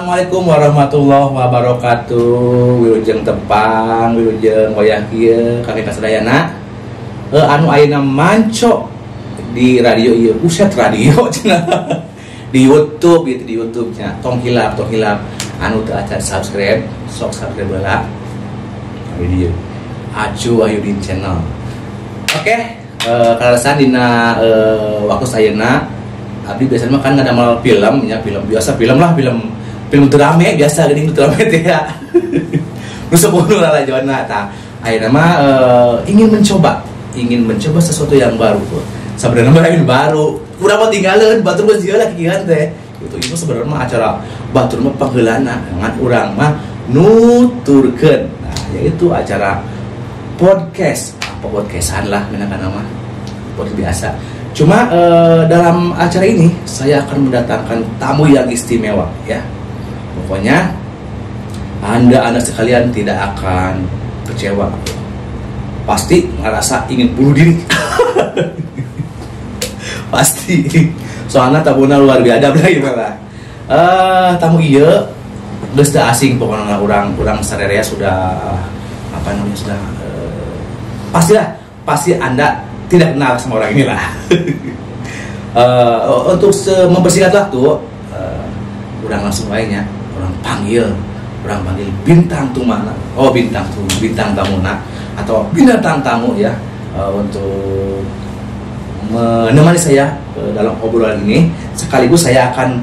Assalamualaikum warahmatullahi wabarakatuh. Wilujeng tepang, wilujeng wayah kieu kami kasadayana. Anu ayeuna manco di radio ieu, buset radio cenah. Di YouTube gitu, di YouTube-nya. Tong hilap, tong hilap. Anu teu acan subscribe, sok subscribe heula. Video Acu Wahyudin Channel. Oke, kaleresan dina waktu sayeuna abdi biasanya mah kan ngadamel film ya, film biasa, film lah, film film drame biasa geuning, drame teh ya. Nu sepuluh lalajona tah. Ayeuna mah ingin mencoba sesuatu yang baru tuh. Sebenarnya mah lain baru. Urang mah tinggalin batur geus ieu lah kikieuan teh. Gitu, itu sebenarnya mah acara batur mah pangheulana, ngan urang mah nuturkeun. Nah, yaitu acara podcast, apa podcastan lah menangkan nama podcast biasa. Cuma dalam acara ini saya akan mendatangkan tamu yang istimewa ya. Pokoknya anda sekalian tidak akan kecewa. Pasti ngerasa ingin bunuh diri. Pasti. Soalnya tamuna luar biasa lah gimana. Tamu ieu geus teu asing pokoknya, urang urang sarerea sudah, apa namanya, sudah pastilah pasti Anda tidak kenal sama orang inilah. Untuk mempersingkat waktu, urang langsung lainnya, urang panggil bintang tumana. Oh, bintang tuh, bintang tamuna atau binatang tamu ya, untuk menemani saya dalam obrolan ini. Sekaligus saya akan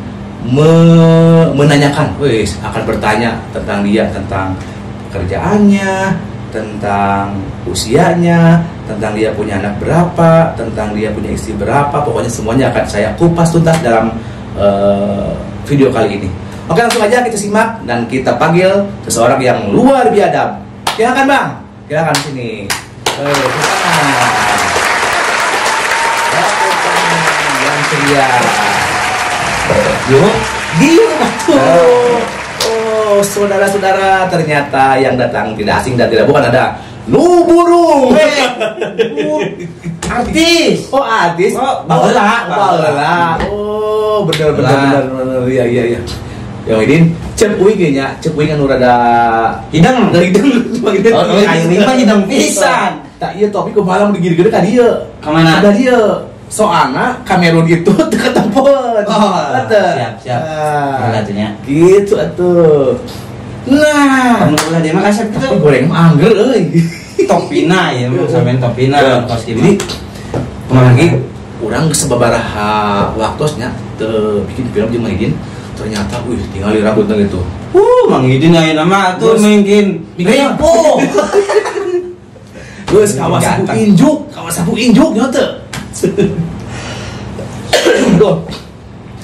menanyakan, wih, akan bertanya tentang dia, tentang pekerjaannya, tentang usianya, tentang dia punya anak berapa, tentang dia punya istri berapa, pokoknya semuanya akan saya kupas tuntas dalam video kali ini. Oke, langsung aja kita simak dan kita panggil seseorang yang luar biadab. Silakan, Bang, silakan sini. Tepuk tangan. Tepuk tangan yang ceria. Yuk, dia tuh. Oh, saudara-saudara, ternyata yang datang tidak asing dan tidak bukan, ada Nu Burung. Artis. Oh, artis. Oh, baheula. Baheula. Oh, bener bener bener bener. Iya. Yang ini cep uing ge nya, cep uing anu rada Hideng. Hideng. Oh, aing mah hideng pisan. Tak, iya, tapi kumaha lamun digiri-giri ka dieu. Kamana? Ada dieu. Soalna Kamerun itu teu ketempeun. Oh, Teu. siap, siap. Ah, Baheula tuh nya. gitu atuh. Nah, Kamu ulah dia mah kasep tapi tuh. goreng mah angger euy. Topina ya, mau sampean topina kos Jadi lagi urang sababaraha waktosnya teu bikin film jeung Mang Idin, ternyata wih, tinggal rambutnya gitu. Mang Idin ayeuna mah atuh Terus, mungkin bikin ripuh. Geus kawas sapu Ganteng. injuk, kawas sapu injuk nya teu. Duh.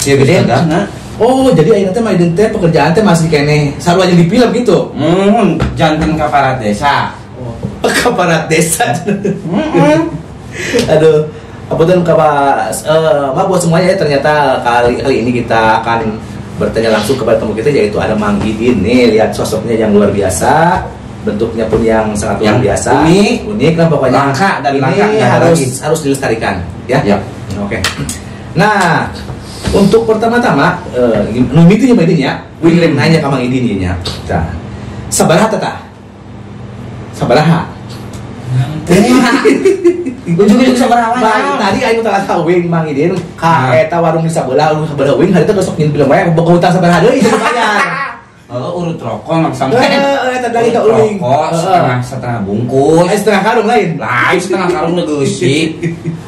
Iya Gede. gede nah. Oh, jadi ayeuna teh Mang Idin teh pekerjaan teh masih keneh sarua jeung di film gitu. Janten kaparat desa. Oh, kaparat desa. Heeh. Aduh, kebetulan kapas, maaf buat semuanya ya, ternyata kali kali ini kita akan bertanya langsung kepada tamu kita, yaitu ada Mang Idin nih. Lihat sosoknya yang luar biasa, bentuknya pun yang sangat luar Yang biasa, unik. Unik lah pokoknya. Langka dan ini langka, nggak ada harus lagi. Harus dilestarikan ya. Ya. Oke. Nah, untuk pertama-tama, nu mimiti nya Mang Idin ya, wing rek nanya ka Mang Idin ieu nya. Tah. Sabaraha tah? Sabaraha? Ujug-ujug sabaraha? Bang, tadi aing telah wing Mang Idin ka Nah. eta warung di sabelah, warung sabelah wing harita besok nyieun film wae boga hutang sabaraha deui teu bayar. Oh, urut rokok mak sampai. Heeh, eta tadi ka uing. Rokok setengah setengah bungkus. Eh, setengah karung lain. Lain setengah karung geusik.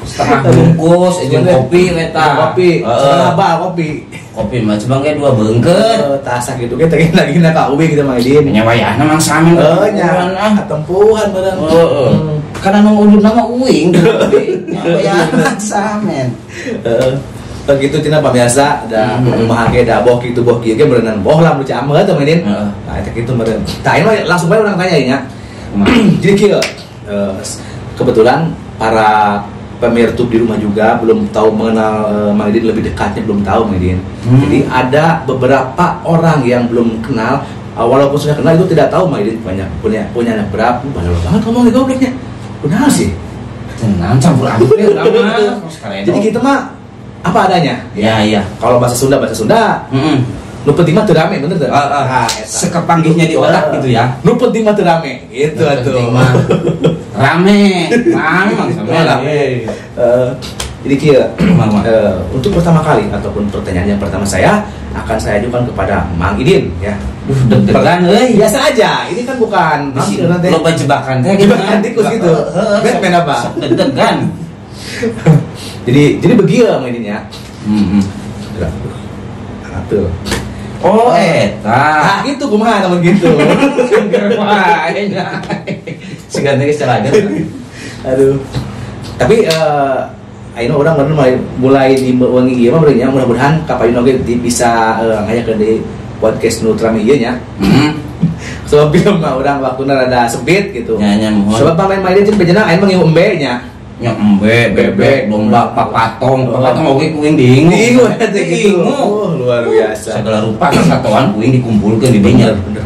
Setengah bungkus jeung kopi eta. Kopi, Heeh. setengah bal kopi. Kopi mah cuma ge dua beungkeut. Heeh, tah sakitu ge teh lagi na ka uing gitu Mang Idin. Nya wayahna Mang Samin Heeh, nya ah. katempuhan bareng. Heeh. Karena nu udud nama uing nya wayahna Samin. Heeh. Begitu cenah pamirsa, da kumaha ge da boh kitu boh kieu ge berenang boh lah nu cameuh teh Mang Idin. Heeh. Nah, eta kitu meureun. Tah, ini mah langsung bae urang tanya nya. Jadi kieu, kebetulan para pemirsa di rumah juga belum tahu mengenal Mang Idin lebih dekatnya, belum tahu Mang Idin. Jadi ada beberapa orang yang belum kenal, walaupun sudah kenal itu tidak tahu Mang Idin banyak punya punya anak berapa. Banyak banget ngomong di gobloknya. Kenal sih. Tenang campur aduk deh urang mah. Jadi kita mah apa adanya. Ya, iya. Kalau bahasa Sunda bahasa Sunda, Heeh. Nu penting mah teu rame bener teu? Sekepanggihnya di otak gitu ya. Nu penting mah teu rame gitu atuh. Rame, rame rame. Jadi kieu, untuk pertama kali ataupun pertanyaan yang pertama saya akan saya ajukan kepada Mang Idin ya. Deg-degan euy. Biasa aja, ini kan bukan loba jebakan teh gitu. Jebakan tikus gitu. Batman apa? Deg-degan. Jadi begieu Mang Idin ya. Heeh. Atuh. Oh, eta. Ah, itu kumaha namun gitu. Segan geus calaga. Aduh. Tapi ayeuna urang mulai di wengi ieu mah nya mudah-mudahan kapayun oge bisa ngayakeun deui podcast nu rame ieu nya. Heeh. Sebab film mah urang waktuna rada sempit gitu. Nya nya mohon. Sebab pamain-main jeung bejana ayeuna mah ngiu embe nya. Nya embe, bebek, domba, papatong, papatong oge kuing diingu. Diingu teh gitu. Oh, luar biasa. Segala rupa kesatuan kuing dikumpulkeun di dinya. Bener.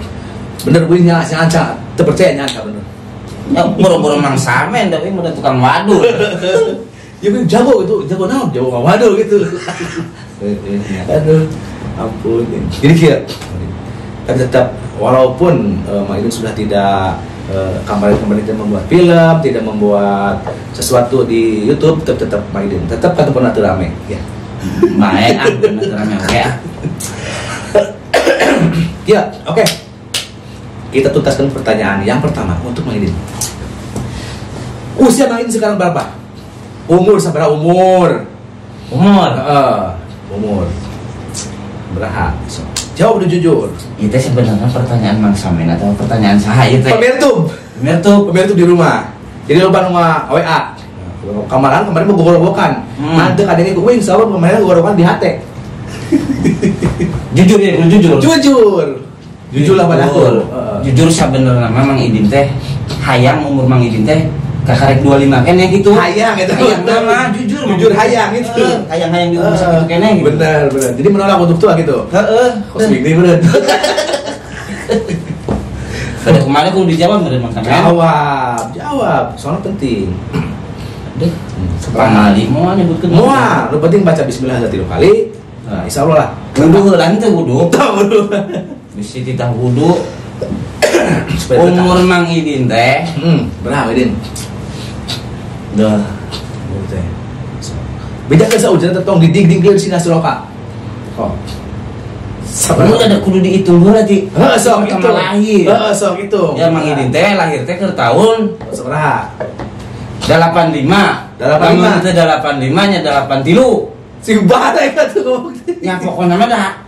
Bener kuing nya anca, teu percaya nya anca bener. Ya boro-boro Mang Samen tapi udah tukang wadul. Ya jago gitu, jago naon, jago ngawadul gitu. Aduh, ampun. Jadi kieu. Tapi tetap walaupun Mang Idin sudah tidak kemarin-kemarin tidak membuat film, tidak membuat sesuatu di YouTube, tetap Mang Idin tetap kan pernah rame ya. Mae ah pernah rame oke ah. Ya, oke. Kita tuntaskan pertanyaan yang pertama untuk Mang Idin. Usia Mang Idin sekarang berapa? Umur sabaraha umur? Umur. Umur. Berapa? So. Jawab udah jujur. Itu sebenarnya pertanyaan Mang Samen atau pertanyaan saha ieu teh? Pemirsa di rumah. Jadi loba nu WA. Kamaran kemarin mau gogorowokan. Nanti kadangnya kuing sabab kemarin gogorowokan di hate. Jujur ya, jujur. Jujur. Jujur lah pada aku. Jujur sabenerna mah Mang Idin teh hayang umur Mang Idin teh kakarek 25 keneh gitu. Hayang itu. Hayang mah jujur. Jujur hayang itu. Hayang-hayang di umur sakitu keneh gitu. Bener, bener. Jadi menolak untuk tua gitu. Heeh. Kos gini bener. Pada kemarin kudu dijawab bener Mang Samen. Jawab. Soalnya penting. Deh. Pangali moal nyebutkeun. Moal, nu penting baca bismillah 3 kali. Nah, insyaallah lah. Wudu heula teh wudu. Tah wudu. Bisi titah wudu. Umur Mang Idin teh. Berapa Idin? Dah. Beda ke saujan tetong didig-dig sina suroka. Oh. Lu ada kudu dihitung heula ti. Heeh, sok itu. Lahir. Heeh, sok itu. Ya Mang Idin teh lahir teh keur tahun sabaraha? 85. 85 teh 85 nya 83. Sing bahaya eta tuh ngomong. Ya pokoknya mah dah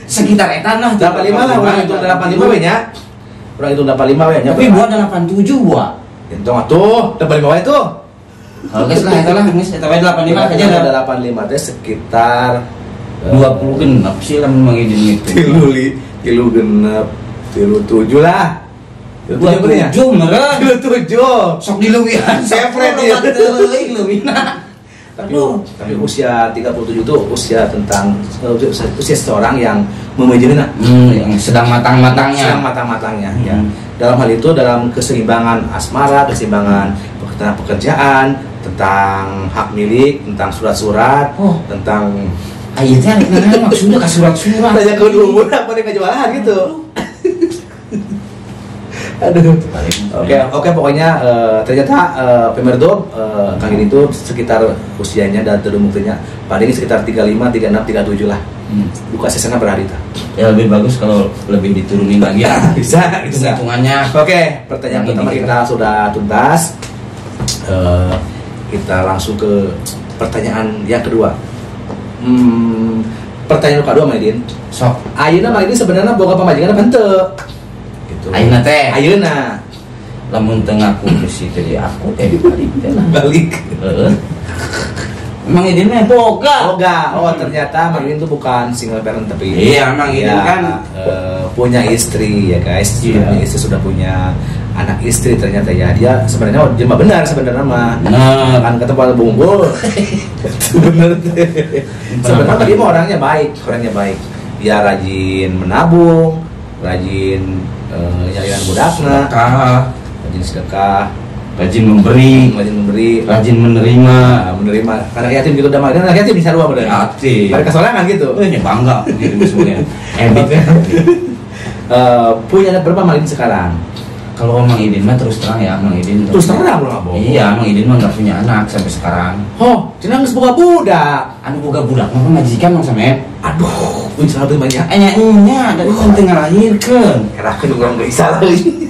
sekitar eta lah 85 lah urang hitung 85 we nya. Urang hitung 85 we nya. Tapi buah 87 buah. Hitung atuh 85 we tuh. Oke lah eta lah geus eta we 85 aja 85 teh sekitar 20 genep sih lamun Mang Idin itu. 3 genep, 37 lah. 27 meureun. 37. Sok dileuwihan sefret ieu. Teuing leuwihna. Tapi usia 37 itu usia tentang usia seorang yang memejena, yang sedang matang-matangnya. Sedang matang-matangnya ya. Dalam hal itu dalam keseimbangan asmara, keseimbangan tentang pekerjaan, tentang hak milik, tentang surat-surat, tentang ieu teh maksudnya ka surat-surat. Tanya ke umur apa nih kejualan gitu. Aduh. Oke, pokoknya ternyata pemerdo Kang Idin itu sekitar usianya dan buktinya paling sekitar 35, 36, 37 lah. Buka sesana berhari ta. Ya lebih bagus kalau lebih diturunin lagi ya. Bisa. Hitungannya. Oke, pertanyaan pertama kita sudah tuntas. Kita langsung ke pertanyaan yang kedua. Pertanyaan kedua Mang Idin. Sok. Ayeuna Mang Idin sebenarnya boga pamajikan apa henteu? Gitu. Ayeuna teh. Ayeuna. Lamun teu ngaku bisi teh aku teh balik teh lah. Balik. Heeh. Mang Idin mah boga. Boga. Oh, ternyata Mang Idin itu bukan single parent tapi iya, Mang Idin ya, kan punya istri ya guys. Iya. Punya istri, sudah punya anak istri ternyata ya. Dia sebenarnya dia mah benar sebenarnya mah. Nah, kan ketemu ada bumbu. Bener. Sebenarnya dia mah orangnya baik, Dia rajin menabung, rajin nyayangan budakna, rajin sedekah. Rajin memberi, rajin menerima. Nah, menerima. Karena yatim gitu udah makan, anak yatim bisa dua bener. Yatim. Mereka sorangan gitu. Ya bangga gitu sebenarnya. Ebit. Punya anak berapa Mang Idin sekarang? Kalau Mang Idin mah terus terang ya, Mang Idin. Terus terang lah, bohong. Iya, Mang Idin mah nggak punya anak sampai sekarang. Oh, cenah geus boga budak. Anu boga budak mah majikan Mang Samet. Aduh, euy salah teu banyak. Nya, dari teu ngalahirkeun. Erakeun urang geus salah euy.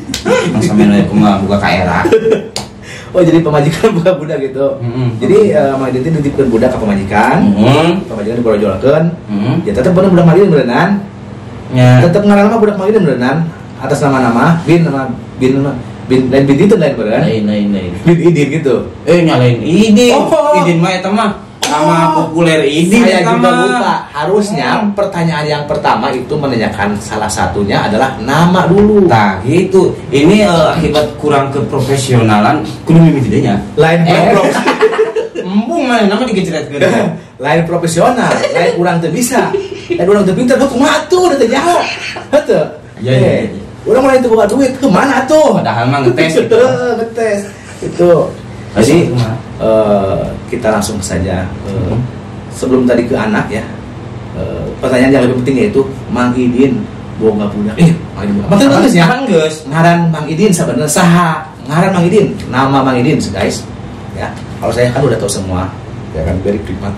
Mang Samet we kumaha boga ka era. Oh, jadi pemajikan boga budak gitu. Jadi Mang Idin teh nitipkeun budak ka pemajikan. Pemajikan diborojolkeun. Ya tetep bener budak Mang Idin berenang. Ya. Tetep ngaran mah budak Mang Idin berenang atas nama-nama bin nama bin bin lain bin itu lain berenang. Lain. Bin Idin gitu. Nyalain Idin. Oh. Idin mah eta mah nama populer Idin. Saya juga lupa. Harusnya pertanyaan yang pertama itu menanyakan salah satunya adalah nama dulu. Nah, gitu. Ini akibat kurang keprofesionalan kudu mimiti deui nya. Lain embung mana nama digecretkeun. Lain profesional, lain urang teu bisa. Lain urang teu pinter, kumaha atuh teu nyaho. Heuh. Iya. Urang mulai teu boga duit, kemana tuh? Padahal mah ngetes gitu. Ngetes. Itu. Jadi kita langsung saja sebelum tadi ke anak ya. Pertanyaan yang lebih penting yaitu Mang Idin boga budak. Mang Idin. Apa geus nya? Geus. Ngaran Mang Idin sabenerna saha? Ngaran Mang Idin, nama Mang Idin guys. Ya, kalau saya kan udah tahu semua. Ya kan very prima.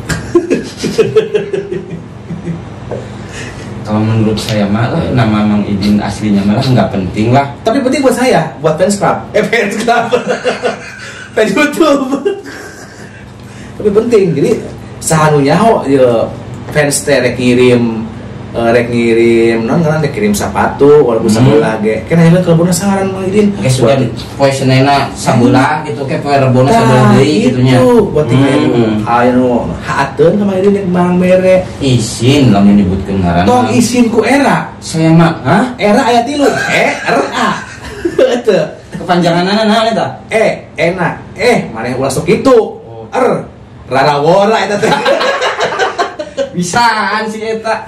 Kalau menurut saya malah nama Mang Idin aslinya malah nggak penting lah. Tapi penting buat saya, buat fans club. Fans club. Fans YouTube. Tapi penting. Jadi sahanunya ho ya, fans teh rek ngirim non ngaran rek kirim sepatu walaupun sabelah ge. Kan aya kelebona sangaran Mang Idin. Ge sudah poe Senena sabelah gitu ke poe Rebona sabelah deui kitu nya. Buat tinggal aya nu haateun ka Mang Idin rek barang mere. Isin lamun nyebutkeun ngaran. Tong isin ku era. Saya mah, hah? Era aya 3. E R A. Heuh. Kepanjanganna naon eta? E enak. Maneh ulah sok kitu. R rarawora eta teh. Bisaan sih eta.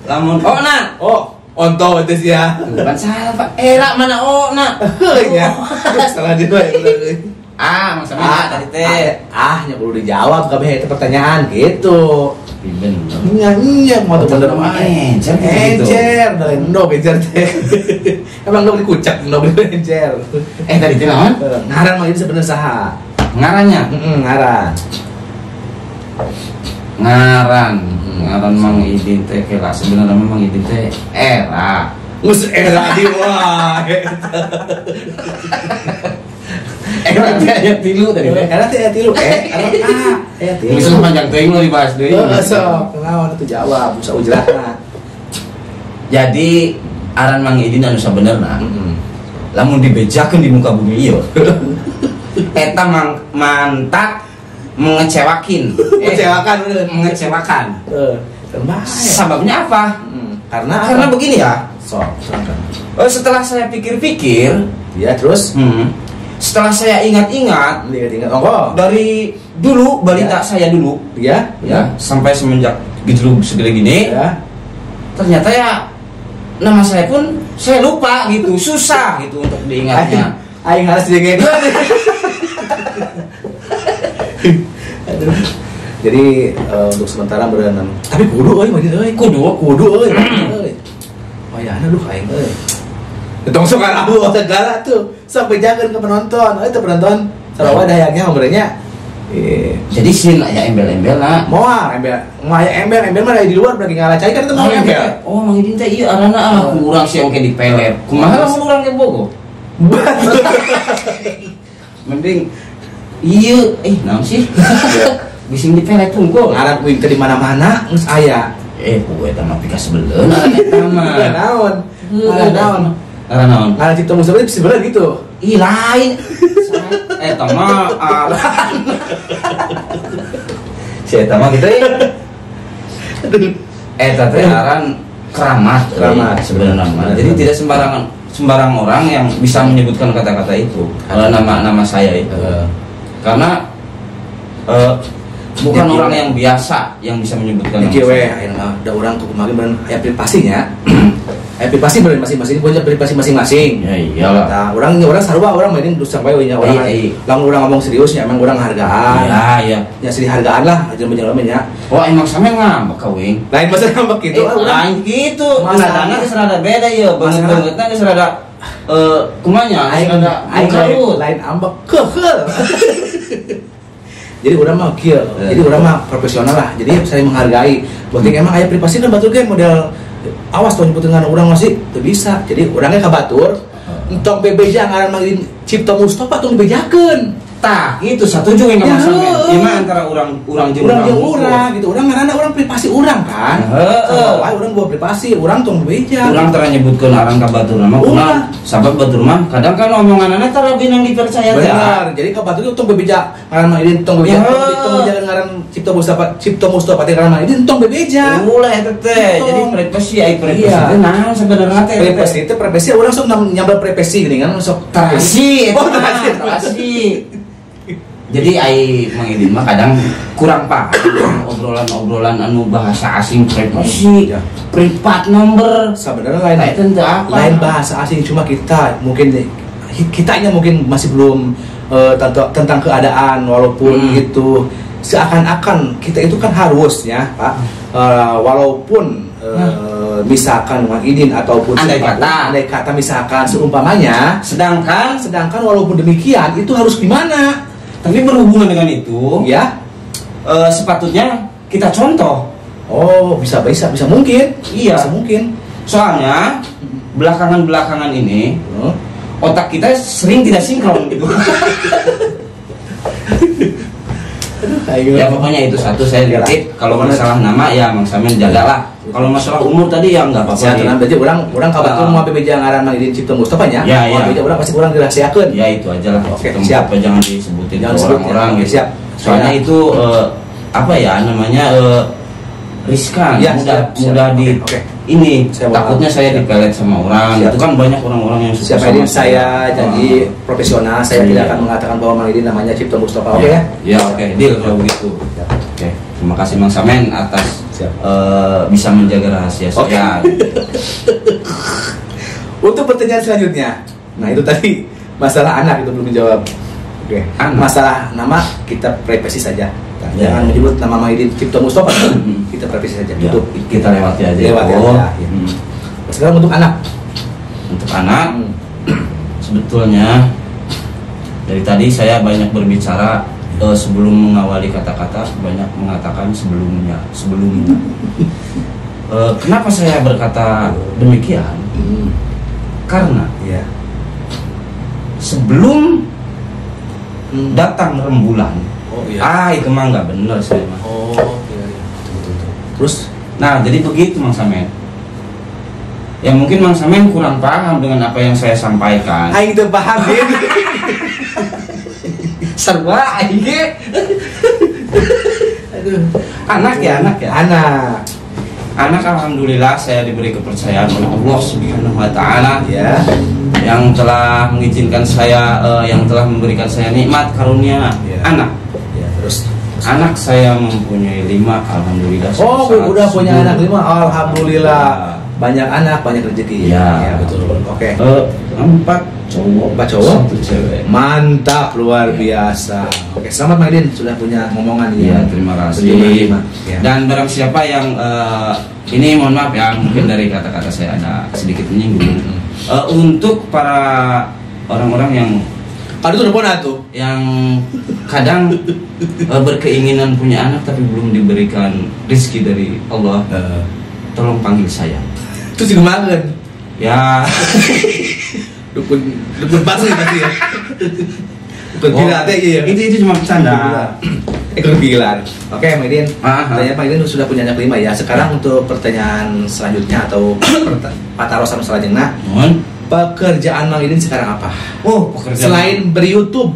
Lamun oh na. Oh, onto teh sia. Bukan salah Pak. Era mana oh na. Heuh nya. Salah dia we. Ah, Mang Samet tadi teh. Ah, nya kudu dijawab kabeh eta pertanyaan gitu. Bener. Nya mau tuh bener mah. Encer gitu. Encer, da endog encer teh. Emang endog dikucak, endog encer. Tadi teh naon? Ngaran Mang Idin sebenarnya saha? Ngarannya? Heeh, ngaran. Ngaran Mang Idin teh kela sebenarnya Mang Idin teh era. Geus era di wae. Era teh aya 3 tadi teh. Era teh aya 3. Era A, aya 3. Geus panjang teuing lo dibahas deui. Heeh, sok. Naon atuh jawab, usah ujrahna. Jadi aran Mang Idin anu sabenerna. Lamun dibejakeun di muka bumi ieu. Eta mantak mengecewakin. Mengecewakan bener. Mengecewakan. Sebabnya apa? Karena begini ya. Sok. Setelah saya pikir-pikir, ya terus setelah saya ingat-ingat, oh. Dari dulu balita ya. Saya dulu, ya, ya, sampai semenjak gejlug segede gini, ya. Ternyata ya nama saya pun saya lupa gitu, susah gitu untuk diingatnya. Aing harus diingat. Aduh. Jadi untuk sementara berenang. Tapi kudu euy mah euy. Kudu euy. Oh ya, aduh aing euy. Tong sok karabu segala tuh. Sampai jangan ke penonton. Itu penonton sarua dayangnya merenya. Jadi sin aya embel-embel lah. Moal embel. Moal aya embel-embel mah di luar lagi ngalacai kan itu mau embel. Oh, Mang Idin teh ieu arana ah ku urang sih oke dipelet. Kumaha lamun urang ke bogo? Mending ieu naon sih? Bising dipelet tunggu. Ngaran uing teh di mana-mana geus aya. Ku eta mah pikasebeleun eta mah. Naon? Naon? Ngaran naon? Ngaran Cipto Musa sebenarnya gitu. Ih lain. Eta mah aran. Si eta mah gitu ya. Eta teh aran keramat sebenarnya mah. Jadi tidak sembarang orang yang bisa menyebutkan kata-kata itu. Kalau nama-nama saya itu. Karena bukan orang yang biasa yang bisa menyebutkan nama. Kieu we ayeuna mah da urang kumaha beun aya privasinya. Privasi berarti masing-masing punya privasi masing-masing. Ya iyalah. Nah, orang sarua orang mainin terus sampai nya orang. Lamun urang ngomong seriusnya emang urang hargaan. Iya, iya. Ya sih hargaan lah aja menjelasnya. Oh, emang sampe ngambek ka wing. Lain masa ngambek gitu. Lain gitu. Nadana geus rada beda ieu, banget-bangetna geus rada kumanya rada aing lain ambek keuheul. Jadi urang mah kieu. Jadi urang mah profesional lah. Jadi saling menghargai. Penting emang aya privasi kan batur ge model awas tuh nyebutin ngaran urang masih teu bisa. Jadi urangnya ka batur, entong bebeja ngaran Mang Idin Cipto Mustofa tong dibejakeun. Tah, itu satuju yang Mang Samen. Ieu mah antara urang jeung urang gitu. Urang ngaranna urang privasi urang kan. Heeh. Wae urang gua privasi, urang tong bebeja. Urang tara nyebutkeun ngaran ka batur mah kumaha? Sabab batur mah kadang kan omonganana tara binang dipercaya teh. Benar. Jadi ka batur tong bebeja ngaran Mang Idin tong bebeja, tong bebeja ngaran Cipto Mustofa, Cipto Mustofa teh ngaran Mang Idin tong bebeja. Ulah eta teh. Jadi privasi ai privasi teh naon sebenarnya teh? Privasi teh privasi urang sok nyambel privasi geuning kan sok terasi. Oh, terasi. Jadi ai Mang Idin mah kadang kurang paham obrolan-obrolan anu bahasa asing privasi, ya. Privat number. Sebenarnya lain itu apa? Lain bahasa asing, cuma kita mungkin kitanya mungkin masih belum tentang keadaan walaupun gitu seakan-akan kita itu kan harusnya Pak walaupun misalkan Mang Idin ataupun andai kata misalkan seumpamanya sedangkan walaupun demikian itu harus gimana? Tapi berhubungan dengan itu, ya, sepatutnya kita contoh. Oh, bisa mungkin. Iya, bisa mungkin. Soalnya belakangan ini otak kita sering tidak sinkron gitu. Aduh, ya pokoknya itu satu saya titip. Kalau masalah nama ya Mang Samen jagalah. Kalau masalah umur tadi ya nggak apa-apa. Tenang, berarti orang kabar mau bebeja ngaran Mang Idin Cipto Mustofa nya. Ya, ya. Bebeja orang pasti orang dirahasiakeun. Ya itu aja lah. Oke, siap. Jangan disebutin ke orang-orang gitu. Siap. Soalnya itu apa ya namanya riskan, ya, mudah di ini. Saya takutnya saya dipelet sama orang. Siap. Itu kan banyak orang-orang yang suka sama saya. Saya janji profesional, saya tidak akan mengatakan bahwa Mang Idin namanya Cipto Mustofa. Oke ya? Ya, oke, deal kalau begitu. Oke, terima kasih Mang Samen atas bisa menjaga rahasia saya. Untuk pertanyaan selanjutnya. Nah, itu tadi masalah anak itu belum dijawab. Oke. Masalah nama kita privasi saja. Ya. Jangan menyebut nama Mang Idin Cipto Mustofa. Kita privasi saja. Ya, tutup. Kita lewati aja. Lewati aja. Ya. Sekarang untuk anak. Untuk anak, sebetulnya dari tadi saya banyak berbicara sebelum mengawali kata-kata banyak mengatakan sebelumnya. Kenapa saya berkata demikian? Karena sebelum datang rembulan. Oh, iya. Itu mah nggak bener saya mah. Oh iya, iya. Betul. Terus? Nah, jadi begitu Mang Samen. Ya mungkin Mang Samen kurang paham dengan apa yang saya sampaikan. Aing teu paham ya. Serba aing ge. Aduh. Anak ya, anak ya. Anak. Anak alhamdulillah saya diberi kepercayaan oleh Allah Subhanahu wa taala ya, yang telah mengizinkan saya yang telah memberikan saya nikmat karunia ya. Anak. Ya, terus anak saya mempunyai 5, alhamdulillah. Oh, udah punya anak 5, alhamdulillah. Banyak anak, banyak rezeki. Ya, ya betul. Oke. 4 cowok, 4 cowok, 1 cewek. Mantap, luar biasa. Oke, selamat Mang Idin sudah punya ngomongan ya. Terima kasih. Ya. Dan barang siapa yang ini mohon maaf ya, mungkin dari kata-kata saya ada sedikit menyinggung. Untuk para orang-orang yang itu udah tuh, yang kadang berkeinginan punya anak tapi belum diberikan rezeki dari Allah, tolong panggil saya. Itu sih banget. Ya. Dukun palsu pasti ya. Dukun gila teh iya. Itu cuma bercanda. Dukun gila. Oke, Mang Idin. Tanya Mang Idin sudah punya anak 5 ya. Sekarang untuk pertanyaan selanjutnya atau patarosan selanjutnya. Pekerjaan Mang Idin sekarang apa? Oh, pekerjaan selain ber-YouTube.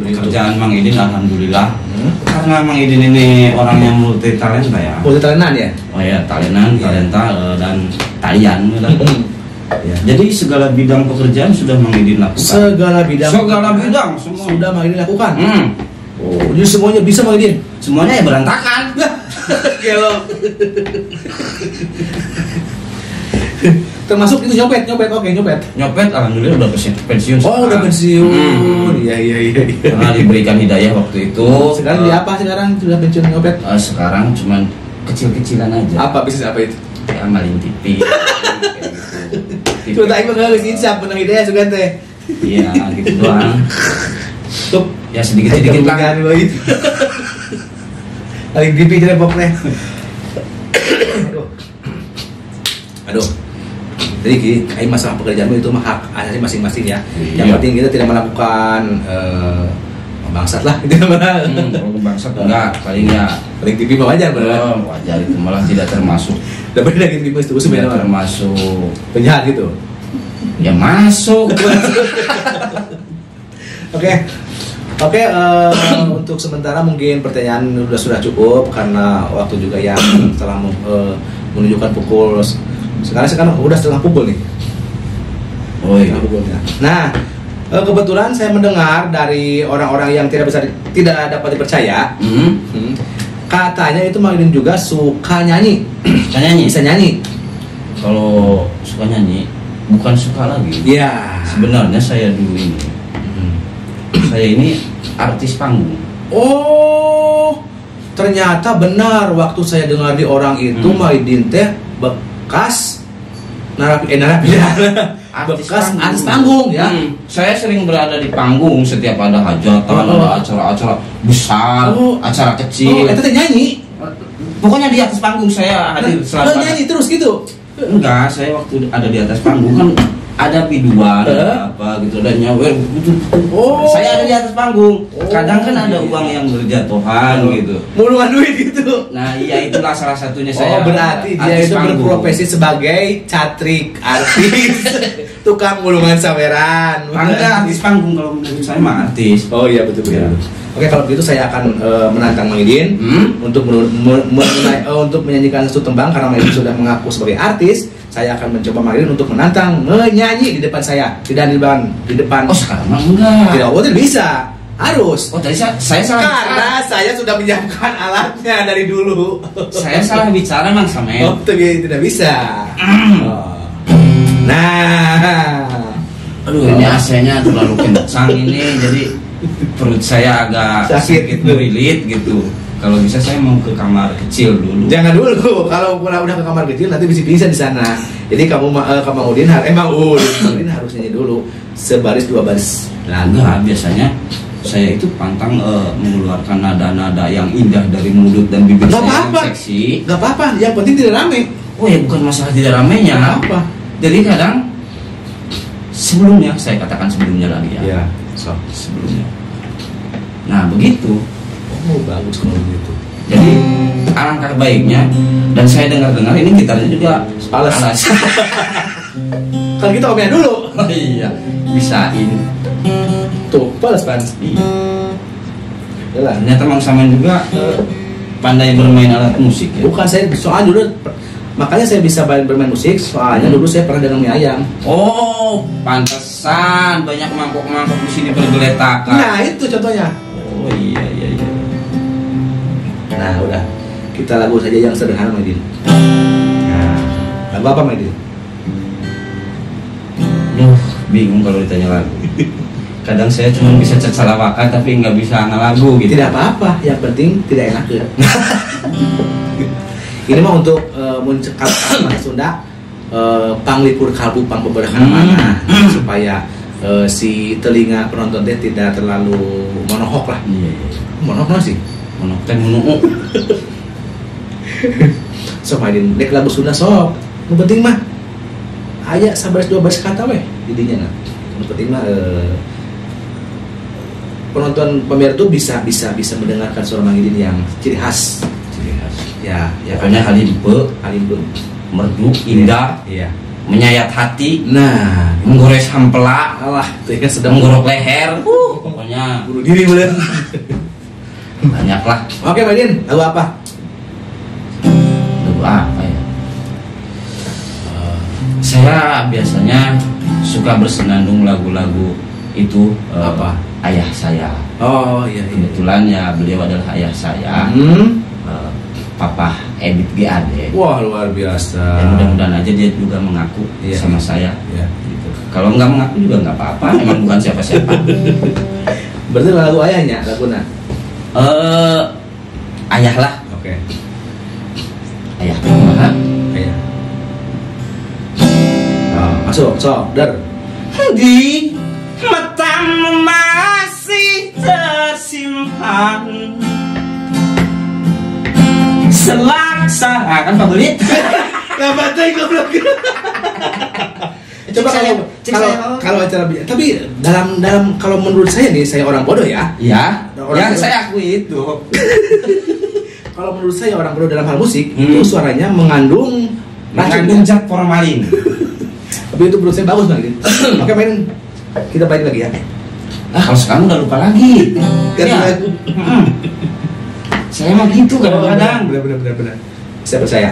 Pekerjaan Mang Idin alhamdulillah. Karena Mang Idin ini orang yang multi talenta ya. Multi talentan ya? Oh ya, talenan, talenta dan talian gitu. Ya. Jadi segala bidang pekerjaan sudah Mang Idin lakukan. Segala bidang semua sudah Mang Idin lakukan. Oh, jadi semuanya bisa Mang Idin? Semuanya ya berantakan. Gelo. Termasuk itu nyopet, oke nyopet. Nyopet alhamdulillah udah pensiun. Oh, udah pensiun. Iya. Karena diberikan hidayah waktu itu. Sekarang di apa sekarang sudah pensiun nyopet? Sekarang cuman kecil-kecilan aja. Apa bisnis apa itu? Ya maling TV. Gitu. Cuma tak ikut insaf menang hidayah sugan teh. Iya, gitu doang. Tuh, ya sedikit-sedikit lah. Paling TV jerebok teh. Aduh. Jadi gini, masalah pekerjaanmu itu mah hak asasi masing-masing ya. Iya. Yang penting kita tidak melakukan bangsat lah gitu. Kalau bangsat enggak, paling ya paling TV mah wajar bener. Oh, wajar itu malah tidak termasuk. Dapat lagi TV itu sebenarnya termasuk penjahat gitu. Ya masuk. Oke, untuk sementara mungkin pertanyaan sudah cukup karena waktu juga yang telah menunjukkan pukul sekarang udah setengah pukul nih. Oh iya. Pukulnya. Nah, kebetulan saya mendengar dari orang-orang yang tidak dapat dipercaya. Katanya itu Mang Idin juga suka nyanyi. Suka nyanyi? Bisa nyanyi. Kalau suka nyanyi, bukan suka lagi. Iya. Sebenarnya saya dulu ini, saya ini artis panggung. Oh, ternyata benar waktu saya dengar di orang itu Mang Idin teh bekas narapidana. Bekas artis panggung ya. Saya sering berada di panggung setiap ada hajatan, ada acara-acara besar, acara kecil. Oh, itu teh nyanyi. Pokoknya di atas panggung saya hadir selalu. Nyanyi terus gitu? Enggak, saya waktu ada di atas panggung kan ada biduan, ada apa gitu, dan nyawer gitu. Oh. Saya ada di atas panggung. Kadang kan ada uang yang berjatuhan gitu. Mulungan duit gitu. Nah, iya itulah salah satunya saya. Oh, berarti dia itu panggung. Berprofesi sebagai catrik artis, tukang mulungan saweran. Enggak, artis panggung kalau menurut saya mah artis. Oh iya betul betul. Ya. Oke, kalau begitu saya akan menantang Mang Idin untuk untuk menyanyikan satu tembang karena Mang Idin sudah mengaku sebagai artis. Saya akan mencoba Mang Idin untuk menantang menyanyi di depan saya, tidak di depan. Oh, sekarang mah enggak. Tidak, oh, tidak bisa. Harus. Oh, tadi saya salah. Karena saya sudah menyiapkan alatnya dari dulu. Saya salah bicara Mang Samen. Oh, tidak bisa. Oh. Nah. Aduh, ini AC-nya terlalu kencang ini, jadi perut saya agak sakit merilit gitu. Kalau bisa saya mau ke kamar kecil dulu. Jangan dulu, kalau udah ke kamar kecil nanti bisa pingsan di sana. Jadi kamu Mang Udin harus nyanyi dulu sebaris dua baris. Nah, enggak, biasanya saya itu pantang mengeluarkan nada-nada yang indah dari mulut dan bibir gak saya apa-apa. Yang seksi. Gak apa-apa, yang penting tidak rame. Oh ya, bukan masalah tidak ramenya. Gak apa. Jadi kadang sebelumnya, saya katakan sebelumnya lagi ya. Iya, so. Sebelumnya. Nah, begitu. Oh, bagus kalau begitu. Jadi alangkah baiknya, dan saya dengar-dengar ini gitarnya juga alas. Kalau kita omnya dulu. Oh, iya, bisain. Tuh, balas pan. Iya. Yalah. Ternyata Mang Samen juga pandai bermain alat musik ya. Bukan, saya soalnya dulu makanya saya bisa bermain musik, soalnya dulu saya pernah dagang mie ayam. Oh, pantesan banyak mangkok-mangkok di sini bergeletakan. Nah, itu contohnya. Oh iya. Nah, udah. Kita lagu saja yang sederhana, Mang Idin. Nah, lagu apa, Mang Idin? Duh, bingung kalau ditanya lagu. Kadang saya cuma bisa cacalawakan tapi nggak bisa ngelagu gitu. Tidak apa-apa, yang penting tidak enak ya. Ini mah untuk mencekal bahasa Sunda, panglipur kalbu pang beberapa mana supaya si telinga penonton teh tidak terlalu monohok lah. Iya. Monohok sih. Monohok teh monohok. Sok mainin dek lagu Sunda sok. Nu penting mah aya sabaris dua baris kata weh didinya nah. Nu penting mah penonton pamer tuh bisa mendengarkan suara Mang Idin yang ciri khas. Ciri khas. Ya, ya pokoknya halimpe, merdu, indah, iya. Menyayat hati. Nah, menggores hampela, alah, itu kan sedang menggorok leher. Pokoknya bunuh diri bener. Banyak lah. Oke, Mang Idin, lagu apa? Lagu apa ya? Saya biasanya suka bersenandung lagu-lagu itu apa? Ayah saya. Oh iya, iya. Kebetulan ya beliau adalah ayah saya. Papa Edit GAD. Wah, luar biasa. Dan mudah-mudahan aja dia juga mengaku sama saya. Iya. Gitu. Kalau nggak mengaku juga nggak apa-apa, emang bukan siapa-siapa. Berarti lagu ayahnya, laguna? Ayah lah. Oke. Ayah kumaha? Ayah. Oh, masuk, sok, dar. Di matamu masih tersimpan selaksa, kan Pak Belit? Lah teh goblok. Coba kalau acara, tapi dalam kalau menurut saya nih, saya orang bodoh ya. Iya. Ya, saya akui itu. Kalau menurut saya orang bodoh dalam hal musik, itu suaranya mengandung zat formalin. Tapi itu menurut saya bagus banget. Oke, main. Kita balik lagi ya. Ah, kalau sekarang udah lupa lagi. Ya. Saya mah gitu kadang-kadang. Benar. Saya percaya.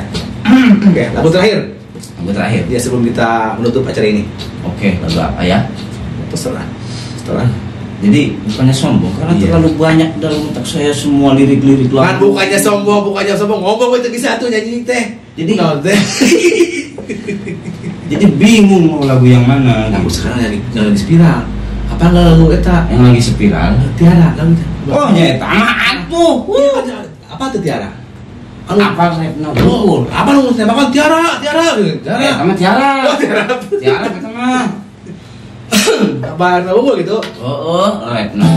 Oke, lagu terakhir. Lagu terakhir. Ya, sebelum kita menutup acara ini. Oke, lagu apa ya? Terserah. Setelah. Jadi bukannya sombong karena terlalu banyak dalam otak saya semua lirik-lirik lagu. Kan bukannya sombong, ngomong itu bisa tuh nyanyi teh. Jadi jadi bingung mau lagu yang mana. Lagu sekarang lagi spiral. Apa lagu eta? Yang lagi spiral? Tiara lagu eta. Oh, nya eta mah atuh. Apa tuh Tiara? Apa Retno? Apa lu tembakan Tiara, Tiara. Eta mah Tiara. Oh, Tiara. Tiara eta mah. Apa Retno gitu? Oh, Retno.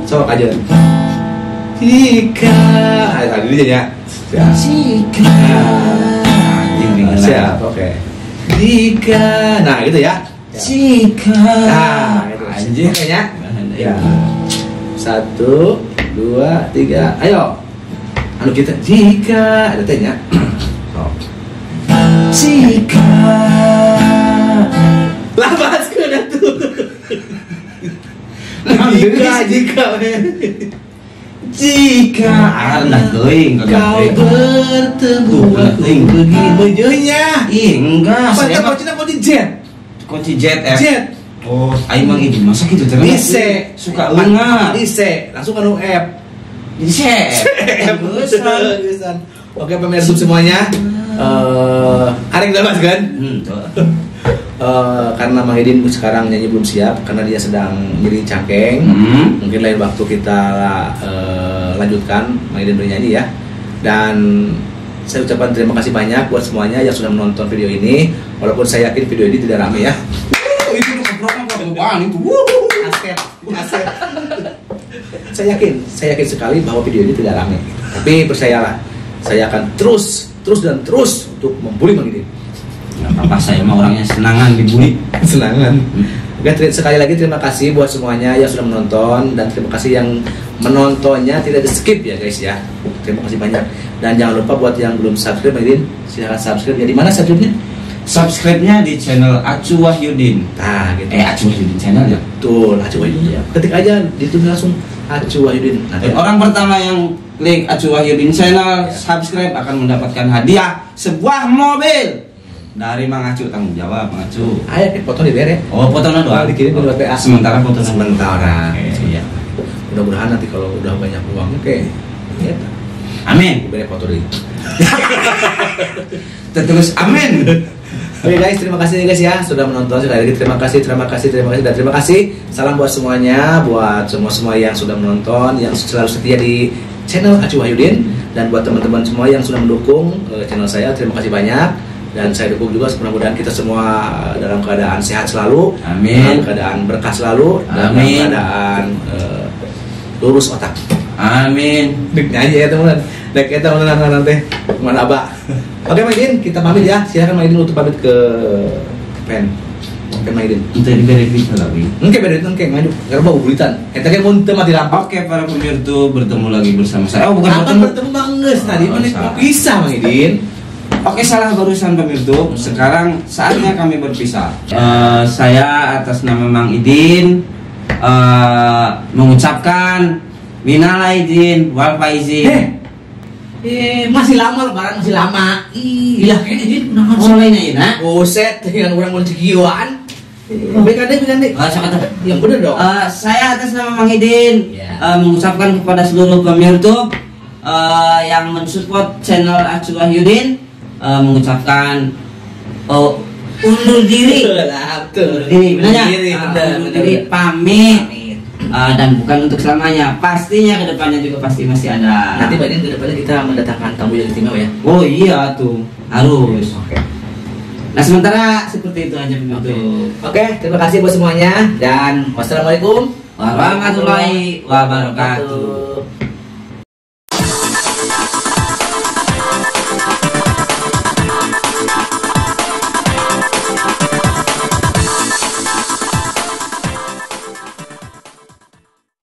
Sok aja. Jika tadi dia ya. Jika. Siap, oke. Jika, nah gitu ya. Jika. Nah, itu anjing kayaknya. Ya. 1, 2, 3, ayo. Anu kita jika ada tehnya. Jika. Lah bahas ke tuh. Jika rendah teuing kau bertemu aku begini bejonya. Ih, enggak. Apa kuncinya kunci Z? Kunci Z F. Z. Oh, aing mah ini masa gitu terus. Di C. Suka leunga. Di C, langsung anu F. Di C. F. Oke, pemirsa semuanya. Arek dalam kan? Karena Mang Idin sekarang nyanyi belum siap karena dia sedang nyeri cangkeng. Mungkin lain waktu kita lanjutkan Mang Idin bernyanyi ya. Dan saya ucapkan terima kasih banyak buat semuanya yang sudah menonton video ini. Walaupun saya yakin video ini tidak rame ya. Itu kebrok itu. Aset. Saya yakin sekali bahwa video ini tidak rame. Tapi percayalah, saya akan terus dan terus untuk membuli Mang Idin. Nggak apa-apa, saya mah orangnya senangan dibully. Senangan. Oke, sekali lagi terima kasih buat semuanya yang sudah menonton. Dan terima kasih yang menontonnya tidak di skip ya guys ya. Terima kasih banyak. Dan jangan lupa buat yang belum subscribe, Mang Idin, silahkan subscribe. Ya, di mana subscribe-nya? Subscribe-nya di channel Acu Wahyudin. Nah, gitu. Acu Wahyudin channel ya? Betul, Acu Wahyudin. Iya. Ketik aja di itu langsung Acu Wahyudin. Nanti orang pertama yang klik Acu Wahyudin channel, subscribe akan mendapatkan hadiah sebuah mobil dari Mang Acu. Tanggung jawab Mang Acu. Ayo foto dibere. Oh, fotonya doang. Dikirim ke WA. Sementara fotonya. Sementara. Oke, iya. Mudah-mudahan nanti kalau udah banyak uangnya kayak ya. Amin. Dibere foto deh. Terus amin. Oke guys, terima kasih guys ya sudah menonton. Sekali lagi terima kasih, dan terima kasih. Salam buat semuanya, buat semua yang sudah menonton, yang selalu setia di channel Acu Wahyudin, dan buat teman-teman semua yang sudah mendukung channel saya, terima kasih banyak. Dan saya dukung juga, mudah-mudahan kita semua dalam keadaan sehat selalu, amin, dalam keadaan berkah selalu, amin, dalam keadaan lurus otak, amin. Dek nyanyi ya teman-teman, dek kita teman-teman nanti mana abah. Oke Mang Idin, kita pamit ya. Silakan Mang Idin untuk pamit ke pen. Oke Mang Idin. Itu diberi duit lagi. Engke beri duit engke ngaju. Karena bau buritan. Eta ge mun teu mati lampu. Oke para pemirsa, bertemu lagi bersama saya. Oh, bukan bertemu, bertemu Mang geus tadi mana pisah Mang Idin. Oke, salah barusan pemirsa. Sekarang saatnya kami berpisah. Saya atas nama Mang Idin mengucapkan minal aidin wal faizin. Masih lama lebaran, masih lama. Ih, kayaknya ini mulainya ini. Buset, dengan orang mau cekiwan. Baik adek. Yang bener dong. Saya atas nama Mang Idin mengucapkan kepada seluruh pemirsa yang mensupport channel Acu Wahyudin mengucapkan undur diri. Betul. Undur diri, benar ya? Diri, benar, Undur benar, diri, benar. Pamit. Pamit. Dan bukan untuk selamanya, pastinya kedepannya juga pasti masih ada. Nanti bagian kedepannya kita mendatangkan tamu yang istimewa ya. Oh iya tuh, harus. Oke. Nah sementara seperti itu aja untuk. Oke, terima kasih buat semuanya dan wassalamualaikum warahmatullahi wabarakatuh.